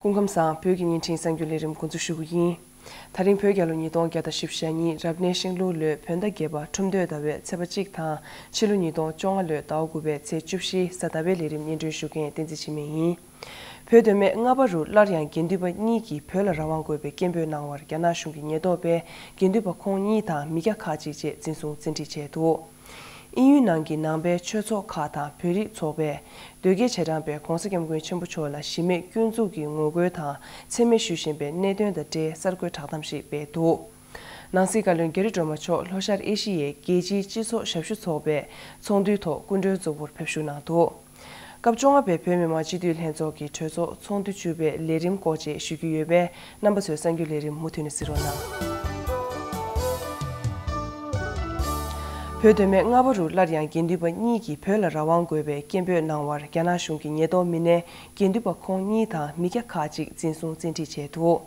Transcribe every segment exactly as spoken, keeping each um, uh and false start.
སྐུ་ཁམས་བཟང་། བོད་ཀྱི་བརྙན་འཕྲིན་གསར་འགྱུར་ལས་རིམ་འགོ་འཛུགས་ཞུ་གི་ཡིན། ད་རིང་བོད་རྒྱལ་ལོ་ཉིས་སྟོང་བརྒྱ་དང་བཞི་བཅུ་ཞེ་གཉིས་རབ་གནས་ཤིང་ལུག་ལོའི་བོད་ཟླ་བརྒྱད་པ་ཁྲུམས་སྟོད་ཟླ་བའི་ཚེས་པ་གཅིག་དང་ཕྱི་ལོ་ཉིས་སྟོང་བཅོ་ལྔ་ལོའི་ཟླ་བ་དགུ་པའི་ཚེས་བཅུ་བཞི་གཟའ་ཟླ་བའི་ལས་རིམ་སྙན་སྒྲོན་ཞུ་མཁན་བསྟན་འཛིན་འཆི་མེད་ཡིན། བོད་མདོ་སྨད་རྔ་བ་རུ་སླར་ཡང་དགེ་འདུན་པ་གཉིས་ཀྱིས་བོད་ལ་རང་དབང་དགོས་པའི་སྐད་འབོད་གནང་བར་རྒྱ་ནག་གཞུང་གི་ཉེན་རྟོག་པས་དགེ་འདུན་པ་ཁོང་གཉིས་དང་མི་སྐྱ་ཁག་ཅིག་བཅས་འཛིན་བཟུང་བཙན་ཁྲིད་བྱས་འདུག་དབྱིན་ཡུལ་ནང་གི་ནང་པའི་ཆོས་ཚོགས་ཁག་དང་བོད་རིགས་ཚོགས་པས་དོལ་རྒྱལ་རྗེས་འབྲང་པས་༧གོང་ས་༧སྐྱབས་མགོན་ཆེན་པོ་མཆོག་ལ་གཞི་མེད་སྐྱོན་འཛུགས་ཀྱི་ངོ་རྒོལ་དང་མཚན་སྨད་ཞུ་བཞིན་པའི་གནད་དོན་དང་འབྲེལ་གསར་འགོད་བསྒྲགས་གཏམ་ཞིག་སྤེལ་འདུག་ནང་སྲིད་བཀའ་བློན་རྒྱ་རི་སྒྲོལ་མ་མཆོག་ལྷོ་ཤར་ཨེ་ཤི་ཡའི་རྒྱལ་སྤྱིའི་སྤྱི་ཚོགས་ཞབས་ཞུ་ཚོགས་པའི་ཚོགས་འདུའི་ཐོག་སྐུ་མགྲོན་གཙོ་བོར་ཕེབས་བཞུགས་གནང་འདུག་སྐབས་བཅོ་ལྔ་པའི་བོད་མི་མང་སྤྱི་འཐུས་ལྷན་ཚོགས་ཀྱི་གྲོས་ཚོགས་ཚོགས་འདུ་བཅུ་པའི་ལས་རིམ་སྐོར་བཅས་ཞུ་རྒྱུ་ཡོད་པས། རྣམ་པ་ཚོས་གསར་འགྱུར་ལས་རིམ་མུ་མཐུད་ནས་གཟིགས་རོགས་གནང་། བོད་མདོ་སྨད་རྔ་བ་རུ་སླར་ཡང་དགེ་འདུན་པ་གཉིས་ཀྱིས་བོད་ལ་རང་དབང་དགོས་པའི་སྐད་འབོད་གནང་བར་རྒྱ་ནག་གཞུང་གི་ཉེན་རྟོག་མི་སྣས་དགེ་འདུན་པ་ཁོང་གཉིས་དང་མི་སྐྱ་ཁག་ཅིག་འཛིན་བཟུང་བཙན་ཁྲིད་བྱས་འདུག་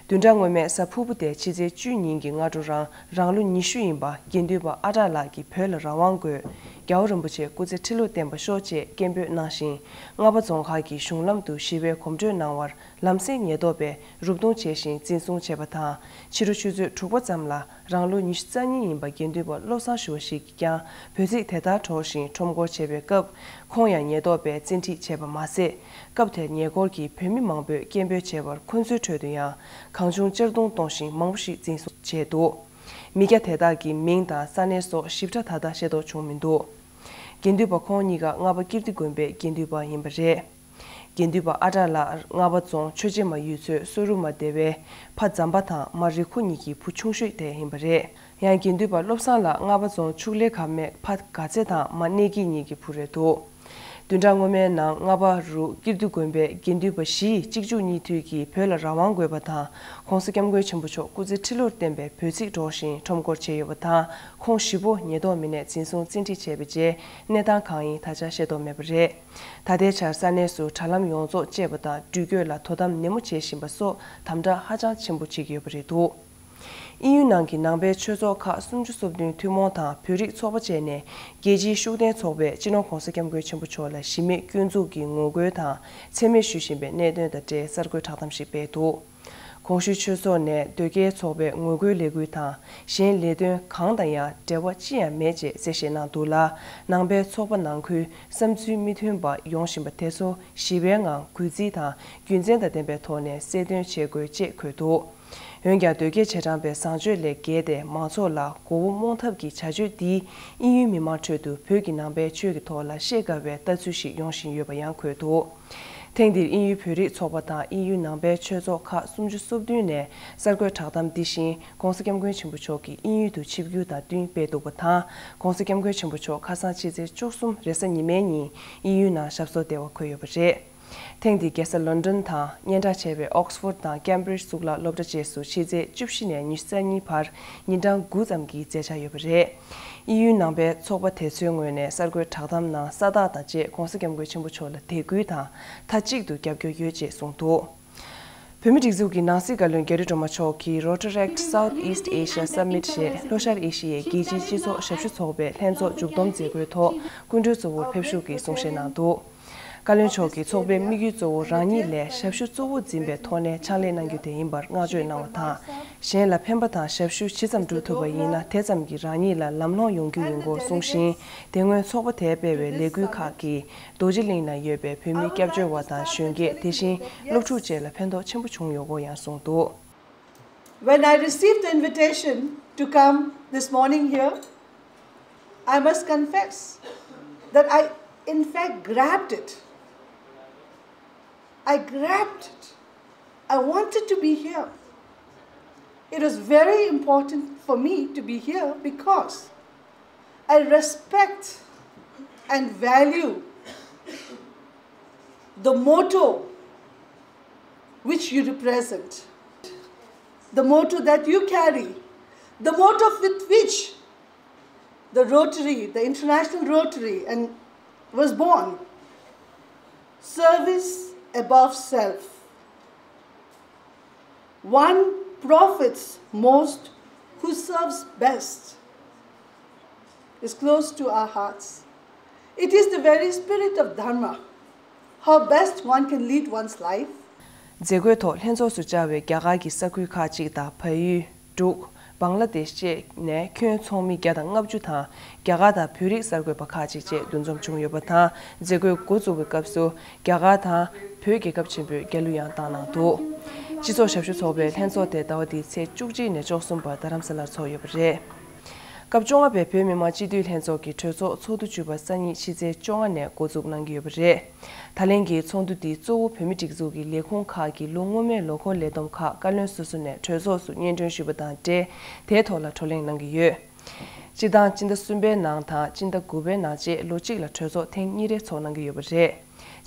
བདུན་ཕྲག་སྔོན་མའི་གཟའ་ཕུར་བུ་སྟེ་ཕྱི་ཚེས་བཅུ་ཉིན་གྱི་སྔ་དྲོ་རང་རང་ལོ་ཉི་ཤུ་ཡིན་པ་དགེ་འདུན་པ་ཨ་གྲགས་ལགས་ཀྱིས་བོད་ལ་རང་དབང་དགོས། རྒྱལ་བ་རིན་པོ་ཆེ་སྐུ་ཚེ་ཁྲི་ལོར་བརྟན་པ་ཤོག་ཅེས་སྐད་འབོད་གནང་ཞིང་། རྔ་བ་རྫོང་ཁག་གི་གཞུང་ལམ་དུ་ཞི་བའི་གོམ་བགྲོད་གནང་བར་ལམ་སེང་ཉེན་རྟོག་པས་རུབ་རྡུང་བྱས་ཤིང་འཛིན་བཟུང་བྱས་པ་དང་། ཕྱི་དྲོ་ཆུ་ཚོད་དྲུག་པ་ཙམ་ལ་རང་ལོ་ཉི་ཤུ་རྩ་གཉིས་ཡིན་པ་དགེ་འདུན་པ་བློ་བཟང་ཞུ་བ་ཞིག་གིས་ཀྱང་བོད་ཚིག་དེ་ལྟར་སྒྲོག་བཞིན་ཁྲོམ་སྐོར་བྱས་པའི་སྐབས། ཁོང་ཡང་ཉེན་རྟོག་པས་བཙན་ཁྲིད་བྱས་པ་མ་ཟད། སྐབས་དེར་ཉེ་འཁོར་གྱི་བོད་མི་མང་པོས་སྐད་འབོད་བྱས་པར་ཁོ་ཚོའི་ཁྲོད་དུ་ཡང་གང་བྱུང་གཅར་རྡུང་གཏོང་ཞིང་མང་པོ་ཞིག་འཛིན་བཟུང་བྱས་འདུག་མི་སྐྱ་དེ་དག་གི་མིང་དང་ས་གནས་སོགས་ཞིབ་ཕྲ་ད་ལྟ་ཤེས་རྟོགས་བྱུང་མི་འདུག་དགེ་འདུན་པ་ཁོང་གཉིས་ཀ་རྔ་བ་ཀིརྟི་དགོན་པའི་དགེ་འདུན་པ་ཡིན་པ་རེད། དགེ་འདུན་པ་ཨ་གྲགས་ལགས་རྔ་བ་རྫོང་ཆོས་རྗེ་མ་ཡུལ་ཚོའི་སོ་རུ་མ་སྡེ་བའི་ཕ་ཛམ་པ་དང་མ་རི་ཁོ་གཉིས་ཀྱི་བུ་ཆུང་ཤོས་དེ་ཡིན་པ་རེད། ཡང་དགེ་འདུན་པ་བློ་བཟང་ལགས་རྔ་བ་རྫོང་ཕྱུགས་ལས་ཁང་མའི་ཕ་དགའ་ཚེ་དང་མ་གནས་སྐྱིད་གཉིས་ཀྱི་བུ་རེད་འདུག་བདུན་ཕྲག་སྔོན་མའི་ནང་རྔ་བ་རུ་ཀིརྟི་དགོན་པའི་དགེ་འདུན་པ་བཞིས་གཅིག་མཇུག་གཉིས་མཐུད་ཀྱིས་བོད་ལ་རང་དབང་དགོས་པ་དང་། ༸གོང་ས་༸སྐྱབས་མགོན་ཆེན་པོ་མཆོག་སྐུ་ཚེ་ཁྲི་ལོར་བརྟན་པའི་བོད་ཚིག་སྒྲོག་བཞིན་ཁྲོམ་སྐོར་བྱས་ཡོད་པ་དང་། ཁོང་བཞི་པོ་ཉེན་རྟོག་མི་སྣས་འཛིན་བཟུང་བཙན་ཁྲིད་བྱས་པའི་རྗེས་གནས་སྟངས་གང་ཡིན་ད་ཆ་ཤེས་རྟོགས་མེད་པ་རེད། ད་ལྟའི་ཆར་ས་གནས་སུ་དྲ་ལམ་ཡོངས་རྫོགས་བཅད་པ་དང་འགྲུལ་སྐྱོད་ལ་དོ་དམ་ནན་མོ་བྱེད་བཞིན་པ་སོགས་དམ་དྲག་ཧ་ཅང་ཆེན་པོ་བྱེད་ཀྱི་ཡོད་པ་རེད་འདུག་དབྱིན་ཡུལ་ནང་གི་ནང་པའི་ཆོས་ཚོགས་ཁག་སུམ་ཅུ་སོ་བདུན་ཐུན་མོང་དང་བོད་རིགས་ཚོགས་པ་བཅས་ནས་རྒྱལ་སྤྱིའི་ཤུགས་ལྡན་ཚོགས་པས་སྤྱི་ནོར་༸གོང་ས་༸སྐྱབས་མགོན་ཆེན་པོ་མཆོག་ལ་གཞི་མེད་སྐྱོན་འཛུགས་ཀྱི་ངོ་རྒོལ་དང་མཚན་སྨད་ཞུ་བཞིན་པའི་གནད་དོན་དང་འབྲེལ་གསར་འགོད་བསྒྲགས་གཏམ་ཞིག་སྤེལ་འདུག་གོང་ཞུས་ཆོས་ཚོགས་ནས་དོལ་རྒྱལ་ཚོགས་པའི་ངོ་རྒོལ་ལས་འགུལ་དང་གཞན་ལས་དོན་གང་དང་ཡང་འབྲེལ་བ་ཅི་ཡང་མེད་ཅེས་གསལ་བཤད་གནང་འདུག་ལ། ནང་པའི་ཚོགས་པ་ནང་ཁུལ་བསམ་ཚུལ་མི་མཐུན་པ་ཡོང་བཞིན་པ་དེ་ཚོ་ཞི་བའི་ངང་གུས་བརྩི་དང་རྒྱུ་མཚན་དང་ལྡན་པའི་ཐོག་ནས་གསལ་སྟོན་བྱེད་དགོས་ཅེས་འཁོད་འདུག་འོན་ཀྱང་དོལ་རྒྱལ་རྗེས་འབྲང་པའི་བཟང་སྤྱོད་ལས་བརྒལ་ཏེ་མང་ཚོགས་ལ་མགོ་བོ་རྨོངས་ཐབས་ཀྱི་བྱ་སྤྱོད་འདིས་དབྱིན་ཡུལ་མི་མང་ཁྲོད་དུ་བོད་ཀྱི་ནང་པའི་ཆོས་ཀྱི་ཐོག་ལ་བཤད་དཀའ་བའི་ལྟ་ཚུལ་ཞིག་ཡོང་བཞིན་ཡོད་པ་ཡང་འཁོད་འདུག་ཐེངས་འདིར་དབྱིན་ཡུལ་བོད་རིགས་ཚོགས་པ་དང་དབྱིན་ཡུལ་ནང་པའི་ཆོས་ཚོགས་ཁག་སུམ་ཅུ་སོ་བདུན་ནས་གསར་འགོད་བསྒྲགས་གཏམ་འདི་བཞིན་༸གོང་ས་༸སྐྱབས་མགོན་ཆེན་པོ་མཆོག་གིས་དབྱིན་ཡུལ་དུ་ཆིབས་བསྒྱུར་དང་བསྟུན་སྤེལ་འདུག་པ་དང་། ༸གོང་ས་༸སྐྱབས་མགོན་ཆེན་པོ་མཆོག་ཁ་སང་ཕྱི་ཚེས་བཅུ་གསུམ་རེས་གཟའ་ཉི་མའི་ཉིན་དབྱིན་ཡུལ་ནང་ཞབས་སོར་བདེ་བར་འཁོད་ཡོད་པ་རེད། ཐེངས་འདིའི་རྒྱལ་ས་ལོན་ཌོན་དང་སྙན་གྲགས་ཆེ་བའི་ཨོག་སི་ཕོར་ཌི་དང་ཀེམ་བྷི་རིཇ་གཙུག་ལག་སློབ་གྲྭ་བཅས་སུ་ཕྱི་ཚེས་བཅུ་བཞི་ནས་ཉི་ཤུ་རྩ་གཉིས་བར་ཉིན་གྲངས་དགུ་ཙམ་གྱི་མཛད་འཆར་ཡོད་པ་རེད། དབྱིན་ཡུལ་ནང་པའི་ཚོགས་པ་དེ་ཚོའི་ངོས་ནས་གསར་འགོད་བསྒྲགས་གཏམ་ནང་ས་རྟགས་དང་བཅས་༸གོང་ས་༸སྐྱབས་མགོན་ཆེན་པོ་མཆོག་ལ་དད་གུས་དང་མཐའ་གཅིག་ཏུ་རྒྱབ་སྐྱོར་ཡོད་ཅེས་གསུངས་འདུག་བོད་མིའི་སྒྲིག་འཛུགས་ཀྱི་ནང་སྲིད་བཀའ་བློན་རྒྱ་རི་སྒྲོལ་མ་མཆོག་གིས་Rotaract South East Asia Summit ཞེས་ལྷོ་ཤར་ཨེ་ཤི་ཡའི་རྒྱལ་སྤྱིའི་སྤྱི་ཚོགས་ཞབས་ཞུ་ཚོགས་པའི་ལྷན་ཚོགས་མཇུག་བསྡོམས་མཛད་སྒོའི་ཐོག་སྐུ་མགྲོན་གཙོ་བོར་ཕེབས་ཞུགས་ཀྱིས་གསུང་བཤད་གནང་འདུག་བཀའ་བློན་མཆོག་གིས་ཚོགས་པའི་དམིགས་ཡུལ་གཙོ་བོ་རང་ཉིད་ལས་ཞབས་ཞུ་གཙོ་བོ་འཛིན་པའི་ཐོག་ནས་ཕྱག་ལས་གནང་རྒྱུ་དེ་ཡིན་པར་བསྔགས་བརྗོད་གནང་བ་དང་། གཞན་ལ་ཕན་པ་དང་ཞབས་ཞུ་ཇི་ཙམ་བསྒྲུབ་ཐུབ་པ་ཡིན་ན་དེ་ཙམ་གྱིས་རང་ཉིད་ལ་ལམ་ལྷོང་ཡོང་རྒྱུ་ཡིན་སྐོར་གསུངས་ཤིང་། དེ་སྔོན་ཚོགས་པ་དེས་སྤེལ་བའི་ལས་འགུལ་ཁག་གིས་རྡོ་རྗེ་གླིང་ན་ཡོད་པའི་བོད་མི་སྐྱབས་བཅོལ་བ་དང་གཞོན་སྐྱེས། དེ་བཞིན་སློབ་ཕྲུག་བཅས་ལ་ཕན་ཐོགས་ཆེན་པོ་བྱུང་ཡོད་སྐོར་ཡང་གསུངས་འདུག When I received the invitation to come this morning here, I must confess that I, in fact, grabbed it. I grabbed it. I wanted to be here. It was very important for me to be here because I respect and value the motto which you represent, the motto that you carry, the motto with which the Rotary, the International Rotary, and was born. Service above self. One profits most who serves best is close to our hearts. It is the very spirit of Dharma, how best one can lead one's life. མཛད་སྒོའི་ཐོག་ལྷན་ཚོགས་སུ་བཅར་བའི་རྒྱ་གར་གྱི་ས་ཁུལ་ཁག་ཅིག་དང་བལ་ཡུལ། འབྲུག་བང་ལ་དེཤ་བཅས་ནས་ཁྱོན་ཚོགས་མི་བརྒྱ་དང་ལྔ་བཅུ་དང་རྒྱ་གར་དང་བོད་རིགས་གསར་འགོད་པ་ཁག་ཅིག་བཅས་འདུ་འཛོམས་བྱུང་ཡོད་པ་དང་། མཛད་སྒོའི་འགོ་བཙུགས་པའི་སྐབས་སུ་རྒྱ་གར་དང་བོད་རྒྱལ་ཁབ་ཆེན་པོས་རྒྱལ་གླུ་ཡང་བཏང་གནང་འདུག་སྤྱི་ཚོགས་ཞབས་ཞུ་ཚོགས་པའི་ལྷན་ཚོགས་དེ་ཟླ་བ་འདིའི་ཚེས་བཅུ་གཅིག་ནས་བཅུ་གསུམ་བར་རྡ་རམ་ས་ལར་ཚོགས་ཡོད་པ་རེད། སྐབས་བཅོ་ལྔ་པའི་བོད་མི་མང་སྤྱི་འཐུས་ལྷན་ཚོགས་ཀྱི་གྲོས་ཚོགས་ཚོགས་དུས་བཅུ་པ་སང་ཉིན་ཕྱི་ཚེས་བཅོ་ལྔ་ནས་འགོ་འཛུགས་གནང་གི་ཡོད་པ་རེད། ད་ལན་གྱི་ཚོགས་འདུ་འདི་གཙོ་བོ་བོད་མིའི་སྒྲིག་འཛུགས་ཀྱི་ལས་ཁུངས་ཁག་གི་ལོ་སྔོན་མའི་ལོ་འཁོར་ལས་བསྡོམས་ཁག་བཀའ་བློན་སོ་སོ་ནས་གྲོས་ཚོགས་སུ་སྙན་སྒྲོན་ཞུས་པ་དང་འབྲེལ། དེའི་ཐོག་ལ་བགྲོ་གླེང་གནང་གི་ཡོད། སྤྱིར་བཏང་སྤྱི་ཟླ་གསུམ་པའི་ནང་དང་སྤྱི་ཟླ་དགུ་པའི་ནང་བཅས་ལོ་གཅིག་ལ་གྲོས་ཚོགས་ཐེངས་གཉིས་རེ་ཚོགས་གནང་གི་ཡོད་པ་རེད།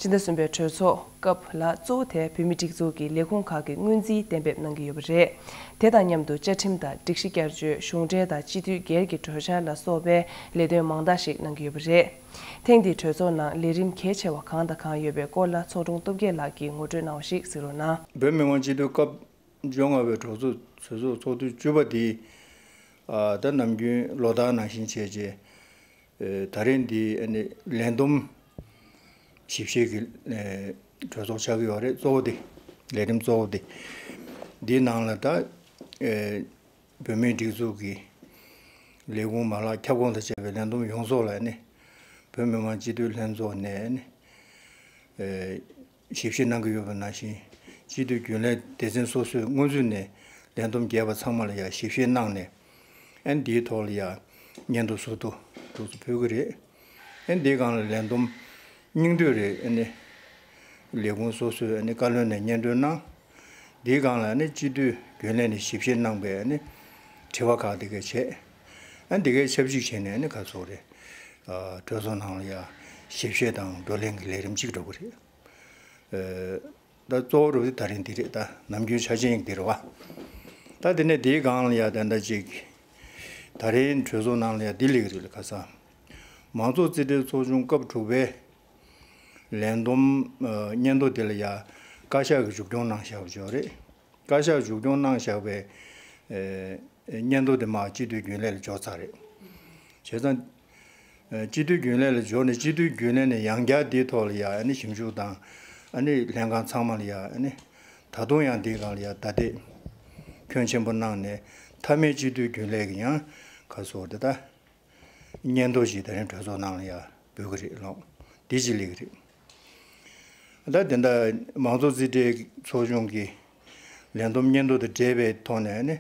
སྤྱི་ཟླ་གསུམ་པའི་གྲོས་ཚོགས་སྐབས་ལ་གཙོ་བོ་དེ་བོད་མིའི་སྒྲིག་འཛུགས་ཀྱི་ལས་ཁུངས་ཁག་གི་སྔོན་རྩིས་གཏན་འབེབས་གནང་གི་ཡོད་པ་རེད། དེ་དང་མཉམ་དུ་བཅའ་ཁྲིམས་དང་སྒྲིག་གཞི་བསྐྱར་བཅོས། གཞུང་འབྲེལ་དང་སྤྱི་འཐུས་སྒེར་གྱི་གྲོས་འཆར་ལ་སོགས་པའི་ལས་དོན་མང་དག་ཞིག་གནང་གི་ཡོད་པ་རེད། ཐེངས་འདིའི་གྲོས་ཚོགས་ནང་ལས་རིམ་གལ་ཆེ་བ་གང་དང་གང་ཡོད་པའི་སྐོར་ལ་ཚོགས་དྲུང་སྟོབས་རྒྱལ་ལགས་ཀྱིས་ངོ་སྤྲོད་གནང་བ་ཞིག་གཟིགས་རོགས་གནང་། བོད་མི་མང་སྤྱི་འཐུས་སྐབས་བཅོ་ལྔ་པའི་གྲོས་ཚོགས་གྲོས་ཚོགས་ཚོགས་དུས་བཅུ་པ་འདི། ཨ། ད་ནམ་རྒྱུན་ལོ་ལྟར་ནང་བཞིན་བྱས་རྗེས། ཨེ། ད་རེས་འདི་ཨ་ནི་ལས་བསྡོམས་ཞིབ་བཤེར་གྱི། ཨེ། གྲོས་ཚོགས་ཆགས་ཀྱི་ཡོད་རེད། གཙོ་བོ་དེ་ལས་རིམ་གཙོ་བོ་དེ། འདིའི་ནང་ལ་ད། ཨེ། བོད་མིའི་སྒྲིག་འཛུགས་ཀྱི་ལས་ཁུངས་མ་ལག་ཁྱབ་ཁོངས་དང་བཅས་པའི་ལས་བསྡོམས་ཡོངས་རྫོགས་ལ་ཨ་ནི་བོད་མི་མང་སྤྱི་འཐུས་ལྷན་ཚོགས་ནས་ཨ་ནི། ཨེ། ཞིབ་བཤེར་གནང་གི་ཡོད་པ་ནང་བཞིན། སྤྱི་འཐུས་རྒྱུན་ལས་སྡེ་ཚན་སོ་སོས་སྔོན་ཚུད་ནས་ལས་བསྡོམས་བརྒྱབ་པ་ཚང་མ་ལ་ཡང་ཞིབ་བཤེར་གནང་ནས། ཨ་ནི་འདིའི་ཐོག་ལ་ཡང་སྙན་ཐོ་ཟུར་དུ་འདུག་སེ་ཕུལ་གྱི་རེད། ཨ་ནི་འདིའི་སྒང་ལ་ལས་བསྡོམས་སྙིང་བསྡུས་རེད། ཨ་ནི་ལས་ཁུངས་སོ་སོས་ཨ་ནི་བཀའ་བློན་ནས་སྙན་སྒྲོན་གནང་། འདིའི་སྒང་ལ་ཨ་ནི་སྤྱི་འཐུས་རྒྱུན་ལས་ནས་ཞིབ་བཤེར་གནང་པའི་ཨ་ནི་དྲི་བ་ཁག་འདི་གས་བྱས། ཨ་ནི་འདི་གས་ཆབས་ཅིག་བྱས་ནས་ཨ་ནི་ག་ཚོད་རེད། ཨ། གྲོས་ཚོགས་ནང་ལ་ཡང་ཞིབ་བཤེར་དང་བགྲོ་གླེང་གི་ལས་རིམ་གཅིག་འགྲོ་གི་རེད། ཨེ། ད་གཙོ་བོ་རུ་ད་རིང་འདི་རེད། ད་ནམ་རྒྱུན་ཆ་ཆེན་འདི་རེད་བ། ད་དེ་ནས་འདིའི་སྒང་ལ་ཡ་ད་ལྟ་ཅིག་ད་རིང་གྲོས་ཚོགས་ནང་ལ་ཡ་འདི་སླེབས་ཀྱི་རེད་ལ། ཁ་སང་མང་གཙོ་རྩིས་ཁྲའི་ཚོགས་ཆུང་སྐབས་དྲུག་པའི་ལས་བསྡོམས། ཨ། སྙན་ཐོ་དེ་ལ་ཡ་བཀའ་ཤག་གིས་མཇུག་སྐྱོང་གནང་བཞག་པ་ཅིག་ཡོད་རེད། བཀའ་ཤག་མཇུག་སྐྱོང་གནང་བཞག་པའི། ཨེ། སྙན་ཐོ་དེ་མར་སྤྱི་འཐུས་རྒྱུན་ལས་ལ་འབྱོར་ཚར་རེད། བྱས་ཙང་། ཨེ། སྤྱི་འཐུས་རྒྱུན་ལས་ལ་འབྱོར་ནས་སྤྱི་འཐུས་རྒྱུན་ལས་ནས་ཡང་བསྐྱར་འདིའི་ཐོག་ལ་ཡ་ཨ་ནི་ཞིབ་འཇུག་དང་། ཨ་ནི་ལྷན་ཁང་ཚང་མ་ལ་ཡ་ཨ་ནི་ད་དུང་ཡང་འདིའི་སྒང་ལ་ཡ་བརྡ་དེབ་ཁྱོན་ཆེན་པོ་གནང་ནས། མཐའ་མའི་སྤྱི་འཐུས་རྒྱུན་ལས་ཀྱི་ཡང་ག་ཚོད་དེ་ད་སྙན་ཐོ་ཞིག་ད་རིང་གྲོས་ཚོགས་ནང་ལ་ཡ་འབུལ་གི་རེད་ལགས། འདི་ཅིག་སླེབས་ཀྱི་རེད། ད་དེ་འདྲ་མང་གཙོ་རྩིས་ཁྲའི་ཚོགས་ཆུང་གི་ལས་བསྡོམས་སྙན་ཐོ་དང་འབྲེལ་བའི་ཐོག་ནས་ནི།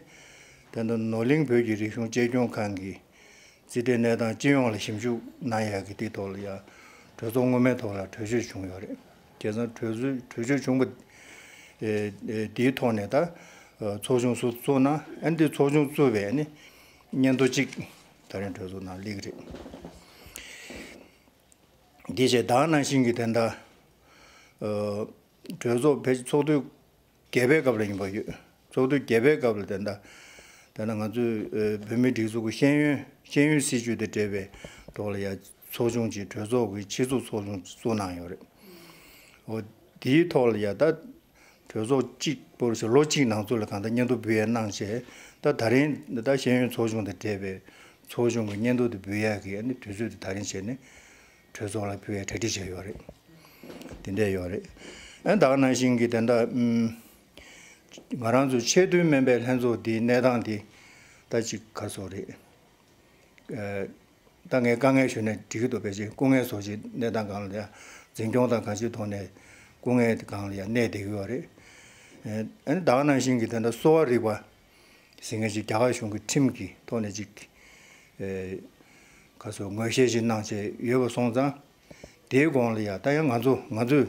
དེ་འདྲ་ནོར་གླིང་བོད་ཀྱི་རིག་གཞུང་གཅེས་སྐྱོང་ཁང་གི་རྩིས་ཁྲའི་གནས་སྟངས་སྤྱི་ཡོངས་ལ་ཞིབ་འཇུག་གནང་ཡག་གི་དེའི་ཐོག་ལ་ཡང་གྲོས་ཚོགས་སྔོན་མའི་ཐོག་ལ་གྲོས་ཆོད་བྱུང་ཡོད་རེད། བྱས་ཙང་གྲོས་ཚོད་གྲོས་ཆོད་བྱུང་བ། ཨེ། ཨེ། དེའི་ཐོག་ནས་ད་ཚོགས་ཆུང་སུ་བཙུགས་ན། ཨ་ནི་དེ་ཚོགས་ཆུང་བཙུགས་པའི་ནི་སྙན་ཐོ་གཅིག་ད་རིང་གྲོས་ཚོགས་ནང་སླེབས་ཀྱི་རེད། འདི་བྱས་ད་ག་ནང་བཞིན་གྱི་དེ་འདྲ། ཨ། གྲོས་ཚོགས་ཕལ་ཆེར་ཚོགས་དུས་བརྒྱད་པའི་སྐབས་ལ་ཡིན་པ་ཡོད། ཚོགས་དུས་བརྒྱད་པའི་སྐབས་ལ་དེ་འདྲ། དེ་ན་ང་ཚོས། ཨ། བོད་མིའི་སྒྲིག་འཛུགས་ཀྱི་ཤེས་ཡོན་ཤེས་ཡོན་སྲིད་བྱུས་དང་འབྲེལ་བའི་ཐོག་ལ་ཡ་ཚོགས་ཆུང་ཅིག་གྲོས་ཚོགས་ཀྱི་ཆེད་འཛུགས་ཚོགས་ཆུང་བཙུགས་གནང་ཡོད་རེད། འོ། དེའི་ཐོག་ལ་ཡ་ད་གྲོས་ཚོགས་གཅིག་པོ་ཞིག་ལོ་གཅིག་ནང་ཚུད་ལ་གང་ལྟར་སྙན་ཐོ་འབུལ་ཡ་གནང་བྱས། ད་ད་རིང་ད་ཤེས་ཡོན་ཚོགས་ཆུང་དང་འབྲེལ་བའི་ཚོགས་ཆུང་གི་སྙན་ཐོ་དེ་འབུལ་ཡ་གི་ཨ་ནི་དུས་ཚོད་དེ་ད་རིང་བྱས་ནས་གྲོས་ཚོགས་ལ་ཕུལ་བའི་གྲ་སྒྲིག་བྱས་ཡོད་རེད། དེ་འདྲ་ཡོད་རེད། ཨ། ད་ག་ནང་བཞིན་གྱི་དེ་འདྲ། ཨུམ། ང་རང་ཚོ་ཆེས་མཐོའི་སྨན་པའི་ལྷན་ཚོགས་འདིའི་གནས་སྟངས་འདི་ད་ཅིག་ག་ཚོད་རེད། ཨ། ད་ངས་དཀའ་ངལ་ཞུས་ན་འགྲིག་གི་འདུག་ཕལ་ཆེར་སྐུ་ངལ་བཟོ་ཅིག་གནས་སྟངས་སྒང་ལ་ཡང་འཛིན་སྐྱོང་དང་གང་ཅིའི་ཐོག་ནས་སྐུ་ངལ་སྒང་ལ་ཡང་གནས་བསྡད་ཀྱི་ཡོད་རེད། ཨ་ནི་ད་ག་ནང་བཞིན་གྱི་དེ་འདྲ་གསོ་བ་རིག་པ་ཟེར་མཁན་ཅིག་རྒྱ་གར་གཞུང་གི་ཁྲིམས་ཀྱི་ཐོག་ནས་ཅིག་ཨེ། ག་ཚོད་ངོས་བཞེས་ཅིག་གནང་བྱས་ཡོད་པ་སོང་ཙང་། དེའི་གོང་ལ་ཡང་ད་ཡང་ང་ཚོ་ང་ཚོས་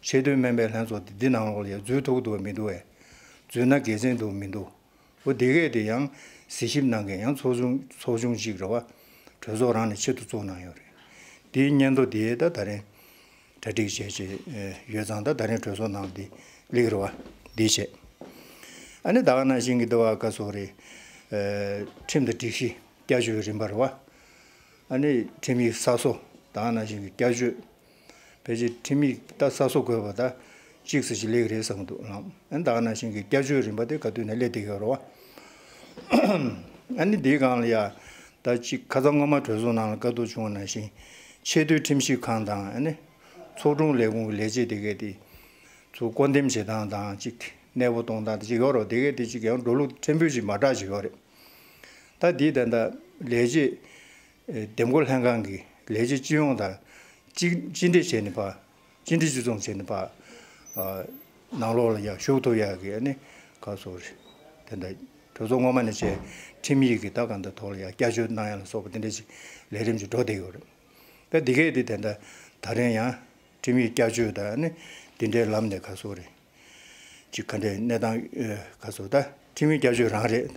ཆེས་མཐོའི་སྨན་པའི་ལྷན་ཚོགས་དེ་འདི་ནང་ལོགས་ལ་ཡང་འཛུལ་ཐུབ་ཀྱི་འདུག་བ་མི་འདུག་བས། འཛུལ་ན་དགེ་མཚན་འདུག་མི་འདུག་འོ། དེ་གས་དེ་ཡང་གཟིགས་ཞིབ་གནང་མཁན་ཡང་ཚོགས་ཆུང་ཚོགས་ཆུང་ཅིག་རེད་བ། གྲོས་ཚོགས་རང་ནས་ཆེད་དུ་བཙུགས་གནང་ཡོད་རེད། དེའི་སྙན་ཐོ་དེ་ད་ད་རིང་གྲ་སྒྲིག་བྱས་བྱས་ཡོད་ཙང་། ད་ད་རིང་གྲོས་ཚོགས་ནང་དེ་སླེབས་ཀྱི་རེད་བ། འདི་བྱས། ཨ་ནི་ད་ག་ནང་བཞིན་གྱི་འདི་བ་ག་ཚོད་རེད། ཨེ། ཁྲིམས་དང་སྒྲིག་གཞི་བསྐྱར་བཅོས་རིམ་པ་རེད་བ། ཨ་ནི་ཁྲིམས་ཡིག་གསར་བཟོ་ད་ག་ནང་བཞིན་གྱི་བསྐྱར་བཅོས། ཕལ་ཆེར་ཁྲིམས་ཡིག་ད་གསར་བཟོ་དགོས་པ་ད་གཅིག་ཙམ་ཞིག་སླེབས་ཀྱི་རེད་བསམ་གྱི་འདུག་ལགས། ཨ་ནི་ད་ག་ནང་བཞིན་གྱི་བསྐྱར་བཅོས་རིམ་པ་དེ་ག་དུས་ནས་སླེབས་བསྡད་ཀྱི་ཡོད་རེད་བ། ཨ་ནི་འདིའི་སྒང་ལ་ཡ་ད་གཅིག་ཁ་སང་སྔོན་མ་གྲོས་ཚོགས་ནང་ལ་བཀའ་བསྡུར་བྱུང་བ་ནང་བཞིན་ཆེས་མཐོའི་ཁྲིམས་ཞིབ་ཁང་དང་། ཨ་ནི་ཚོགས་དྲུང་ལས་ཁུངས་ཀྱི་ལས་བྱེད་དེ་གས་དེ་ ཚུར་བསྐོ་འདེམས་བྱེད་སྟངས་དང་གཅིག་གནས་སྤོ་གཏོང་སྟངས་དེ་གཅིག་ཡོད་རེད། དེ་གས་དེ་གཅིག་ཡང་འགྲོ་ལུགས་ཕྲན་བུ་ཞིག་མ་འདྲ་ཞིག་ཡོད་རེད། ད་འདི་ད་ལྟ་ལས་བྱེད་འདེམས་བསྐོ་ལྷན་ཁང་གི་ལས་བྱེད་སྤྱི་ཡོངས་དང་གཅིག་གཅིག་སྒྲིལ་བྱས་ནས་ཕར་གཅིག་སྒྲིལ་གཅིག་མཚུངས་བྱས་ནས་ཕར་ནང་ལོགས་ལ་ཡར་ཞུགས་ཐུབ་ཡག་གི་ཨ་ནི་ག་ཟེར་དགོས་རེད། དེ་འདྲ་གྲོས་ཚོགས་སྔོན་མ་ནས་བྱས་ཁྲིམས་ཡིག་གི་ད་གང་ལྟར་ཐོག་ལ་ཡར་བསྐྱར་བཅོས་གནང་ཡག་ལ་སོགས་པ་དེ་འདྲ་ཞིག་ལས་རིམ་ཞིག་འགྲོ་བསྡད་ཡོད་རེད། ད་འདི་གས་དེ་ད་ལྟ་ད་རིང་ཡང་ཁྲིམས་ཡིག་བསྐྱར་བཅོས་དང་ནི་འདི་འདྲའི་ལམ་ནས་ག་ཟེར་དགོས་རེད། ཅིག་ག་འདྲའི་གནས་སྟངས་ཨེ་ག་ཟེར་དགོས། ད་ཁྲིམས་ཡིག་བསྐྱར་བཅོས་རང་རེད།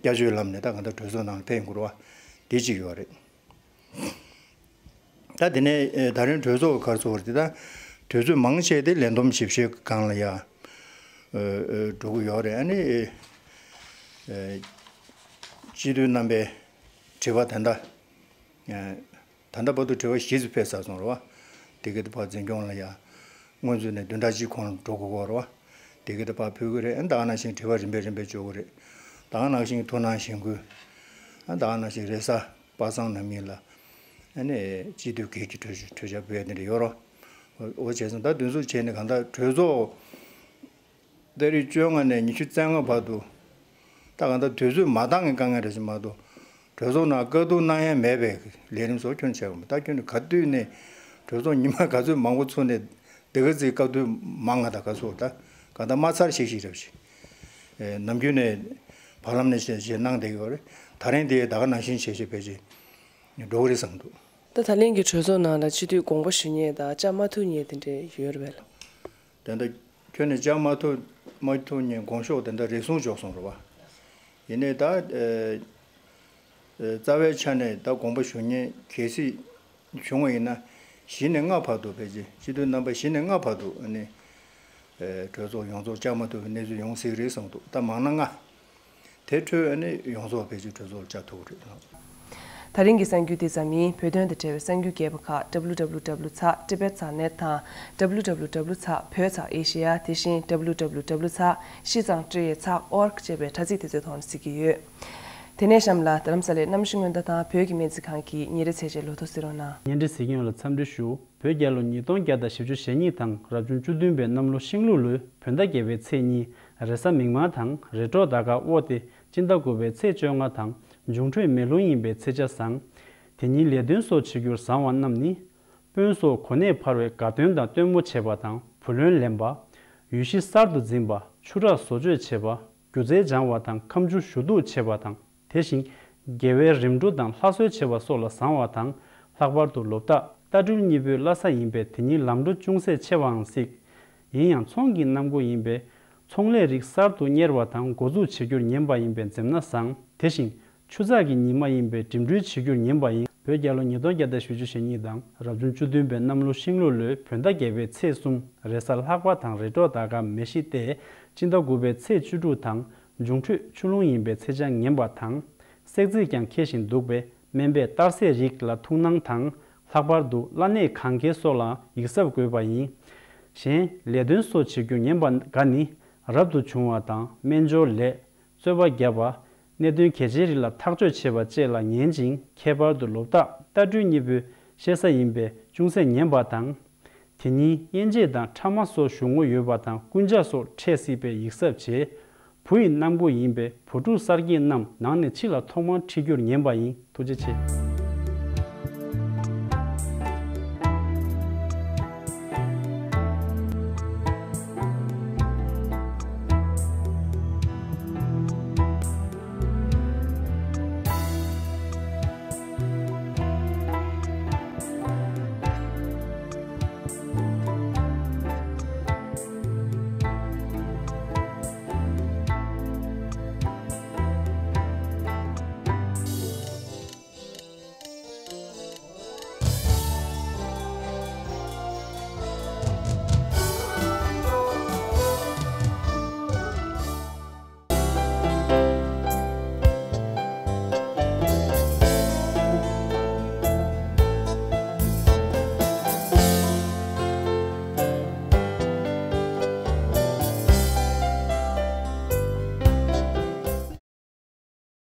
བསྐྱར་བཅོས་ལམ་ནས་ད་གང་ལྟར་གྲོས་ཚོགས་ནང་ཕེབས་ཡོང་གི་རེད་བ། འདི་གཅིག་ཡོད་རེད། ད་དེ་ནས་ཨེ་ད་རིང་གྲོས་ཚོགས་ག་རེ་ཟེར་དགོས་རེད། ད་གྲོས་ཚོགས་མང་ཆེ་དེ་ལས་བསྡོམས་ཞིབ་བཤེར་སྒང་ལ་ཡ་ཨེ་ཨེ་འགྲོ་གི་ཡོད་རེད། ཨ་ནི་ཨེ་ཨེ་སྤྱི་འཐུས་རྣམ་པའི་དྲི་བ་ད་ལྟ་ཨེ་ད་ལྟ་བར་དུ་དྲི་བ་བཞི་ཙམ་ཕེབས་ཚར་སོང་རེད་བ། དེ་ག་དེ་བར་འཛིན་སྐྱོང་ལ་ཡ་སྔོན་ཚུད་ནས་བདུན་ཕྲག་གཅིག་གོང་ལ་འགྲོ་དགོས་ཀྱི་རེད་བ། དེ་ག་དེ་བར་ཕུལ་གྱི་རེད། ཨ་ད་ག་ནང་བཞིན་དྲི་བ་རིམ་པས་རིམ་པས་འབྱོར་གྱི་རེད། ད་ག་ནང་བཞིན་ཐུགས་སྣང་གཞེན་སྐུལ། ཨ་ད་ག་ནང་བཞིན་རེས་གཟའ་པ་སངས་ནམ་ཡིན་ལ་ཨ་ནི་སྤྱི་འཐུས་སྒེར་གྱི་གྲོས་གྲོས་འཆར་ཕུལ་ཡ་དེ་འདྲ་ཡོད་རེད། འོ་བྱས་ཙང་ད་འདི་ཚོ་བྱས་ནས་གང་ལྟར་གྲོས་ཚོགས་ཏ་རིག་བཅོ་ལྔ་ནས་ཉི་ཤུ་རྩ་ལྔ་བར་དུ། ད་གང་ལྟར་དུས་ཚོད་མ་འདང་གི་དཀའ་ངལ་རེད་ཅེས་མ་གཏོགས། གྲོས་ཚོགས་ནང་བཀའ་བསྡུར་གནང་ཡ་མེད་པའི་ལས་རིམ་སོགས་ཁྱོན་བྱས་པ་མ། ད་ཁྱོན་ནས་ག་དུས་ནས་གྲོས་ཚོགས་ཉི་མ་ག་ཚོད་མང་པོ་ཚུགས་ནས་འདི་ག་ཚོད་བཀའ་བསྡུར་མང་ང་ད་ག་ཚོད་ད་གང་ལྟར་མ་ཚར་ཞིག་ཞིག་རེད་ཅེས། ཨེ་ནམ་རྒྱུན་ནས་བར་ལམ་ནས་བཤད་བཤད་གནང་བསྡད་ཡོད་རེད། ད་རིང་དེ་ད་ག་ནང་བཞིན་བྱས་བྱས་བྱས་བྱས་འགྲོ་གི་རེད་བསམ་འདུག་ད་ད་ལན་གྱི་གྲོས་ཚོགས་ནང་ལ་སྤྱི་འཐུས་དགོངས་པ་ཞུ་མཁན་དང་བཅར་མ་ཐུབ་མཁན་དེ་འདྲ་ཡོད་རེད་པས། དེ་འདྲ་ཁྱོན་ནས་བཅར་མ་ཐུབ་མ་ཐུབ་མཁན་དགོངས་ཞུ་དེ་འདྲ་རེ་ཟུང་འབྱོར་སོང་རེད་བ། ཡིན་ནའི་ད་ཨེ་ཨེ་རྩ་བའི་ཆ་ནས་ད་དགོངས་པ་ཞུ་མཁན་གལ་སྲིད་བྱུང་བ་ཡིན་ན་བཞི་ནས་ལྔ་བར་དུ་ཕལ་ཆེར་སྤྱི་འཐུས་རྣམ་པ་བཞི་ནས་ལྔ་བར་དུ་ཨ་ནི་ཨེ་གྲོས་ཚོགས་ཡོངས་རྫོགས་བཅར་མ་ཐུབ་པའི་གནས་ཚུལ་ཡོང་སྲིད་རེད་བསམ་འདུག་ད་མང་ན་ལྔ། དེ་འཕྲོས་ཨ་ནི་ཡོངས་རྫོགས་ཕལ་ཆེར་གྲོས་ཚོགས་ལ་བཅར་ཐུབ་ཀྱི་རེད། ད་རིང་གི་གསར་འགྱུར་འདི་ཙམ་ཡིན། བོད་དོན་དང་འབྲེལ་བའི་གསར་འགྱུར་རྒྱས་པ་ཁག་W W W ཚེག་Tibet ཚེག་net དང་W W W ཚེག་བོད་ཚེག་Asia དེ་བཞིན་W W W ཚེག་ཤིས་ཙང་ཀྲི་ཡེ་ཚེག་org ཅེས་པའི་དྲ་ཚིགས་དེ་ཚོའི་ཐོག་ནས་གཟིགས་ཀྱི་ཡོད། དེ་ནས་གཤམ་ལ་རྡ་རམ་ས་ལའི་གནམ་གཤིས་སྔོན་བརྡ་དང་བོད་ཀྱི་སྨན་རྩིས་ཁང་གི་ཉིན་རེའི་ཚད་ཆེན་ལོ་ཐོ་གཟིགས་རོགས་གནང་། བརྙན་འཕྲིན་གཟིགས་མཁན་ལ་འཚམས་འདྲི་ཞུ། བོད་རྒྱལ་ལོ་ཉིས་སྟོང་བརྒྱ་དང་བཞི་བཅུ་ཞེ་གཉིས་དང་རབ་བྱུང་བཅུ་བདུན་པའི་གནམ་ལོ་ཤིང་ལུག་ལོའི་བོད་ཟླ་བརྒྱད་པའི་ཚེས་གཉིས་རེས་གཟའ་མིག་དམར་དང་རེས་གྲོགས་ཟླ་སྐར་དབོ་སྟེ་སྤྱི་ཟླ་དགུ་པའི་ཚེས་བཅོ་ལྔ་དང་འབྱུང་འཕྲོད་མེ་རླུང་ཡིན་པའི་ཚེས་ཆ་བཟང་། དེ་ཉིན་ལས་དོན་སོགས་བྱེད་རྒྱུར་བཟང་བ་རྣམས་ནི། དཔོན་སོགས་གོ་གནས་འཕར་བའི་དགའ་སྟོན་དང་སྟོན་མོ་བྱེད་པ་དང་བུ་ལོན་ལེན་པ། ཡུལ་གཞི་གསར་དུ་འཛིན་པ། ཆུ་རགས་བཟོ་བཅོས་བྱེད་པ། སྒྱུ་རྩལ་སྦྱང་བ་དང་ཁ་མཆུ་ཞུ་གཏུག་བྱེད་པ་དང་། དེ་བཞིན་དགེ་བའི་རིམ་གྲོ་དང་ལྷ་གསོལ་བྱེད་པ་སོགས་ལ་བཟང་བ་དང་། ལྷག་པར་དུ་ལོ་རྟགས་རྟ་སྦྲུལ་གཉིས་པོའི་བླ་གཟའ་ཡིན་པས་དེ་ཉིན་ལམ་འགྲོ་ཅུང་ཟད་ཆེ་བའང་སྲིད། ཡིན་ཡང་ཚོང་གི་གནམ་སྒོ་ཡིན་པས་ཚོང་ལས་རིགས་གསར་དུ་གཉེར་བ་དང་འགོ་འཛུགས་བྱེད་རྒྱུར་ཉན་པ་ཡིན་པས་འཛེམ་ན་བཟང་། དེ་བཞིན་ཆུ་ཚགས་ཀྱི་ཉི་མ་ཡིན་པས་འགྲིམ་འགྲུལ་བྱེད་རྒྱུར་ཉན་པ་ཡིན། བོད་རྒྱལ་ལོ་ཉིས་སྟོང་བརྒྱ་དང་བཞི་བཅུ་ཞེ་གཉིས་དང་རབ་བྱུང་བཅུ་བདུན་པའི་གནམ་ལོ་ཤིང་ལུག་ལོའི་བོད་ཟླ་བརྒྱད་པའི་ཚེས་གསུམ་རེས་གཟའ་ལྷག་པ་དང་རེས་གྲོགས་ཟླ་སྐར་མེ་བཞི་སྟེ་སྤྱི་ཟླ་དགུ་པའི་ཚེས་བཅུ་དྲུག་དང་། འབྱུང་འཕྲོད་ཆུ་རླུང་ཡིན་པས་ཚེས་ཆ་ངན་པ་དང་། བསྲེག་རྫས་ཀྱང་འཁེལ་བཞིན་འདུག་པས་སྨན་པས་གཏར་ཟས་རིགས་ལ་ཐུགས་སྣང་དང་། ལྷག་པར་དུ་བླ་གནས་གང་གའི་སོགས་ལ་ཡིག་ཚབ་དགོས་པ་ཡིན། གཞན་ལས་དོན་སོགས་བྱེད་རྒྱུ་ངན་པ་འགའ་ནི་རབ་ཏུ་བྱུང་བ་དང་སྨན་སྦྱོར་ལས། རྩོད་པ་བརྒྱབ་པ། གནད་དོན་གལ་ཆེའི་རིགས་ལ་ཐག་གཅོད་བྱེད་པ་བཅས་ལ་ཉན་ཅིང་ཁྱད་པར་དུ་ལོ་རྟགས་རྟ་སྦྲུལ་གཉིས་པོའི་གཤེད་གཟའ་ཡིན་པས་ཅུང་ཟད་ཉན་པ་དང་། དེ་ཉིན་གཡན་ཆད་དང་ཕྲ་མ་སོགས་ཞུགས་ངོ་ཡོད་པ་དང་རྐུན་ཇག་སོགས་འཕྲད་སྲིད་པས་ཡིག་གཟབ་བྱེད། བུ་ཡི་གནམ་སྒོ་ཡིན་པས་བུ་ཕྲུག་གསར་སྐྱེས་རྣམས་ནང་ནས་ཕྱི་ལ་ཐོག་མར་ཁྲིད་རྒྱུར་ཉན་པ་ཡིན། ཐུགས་རྗེ་ཆེ།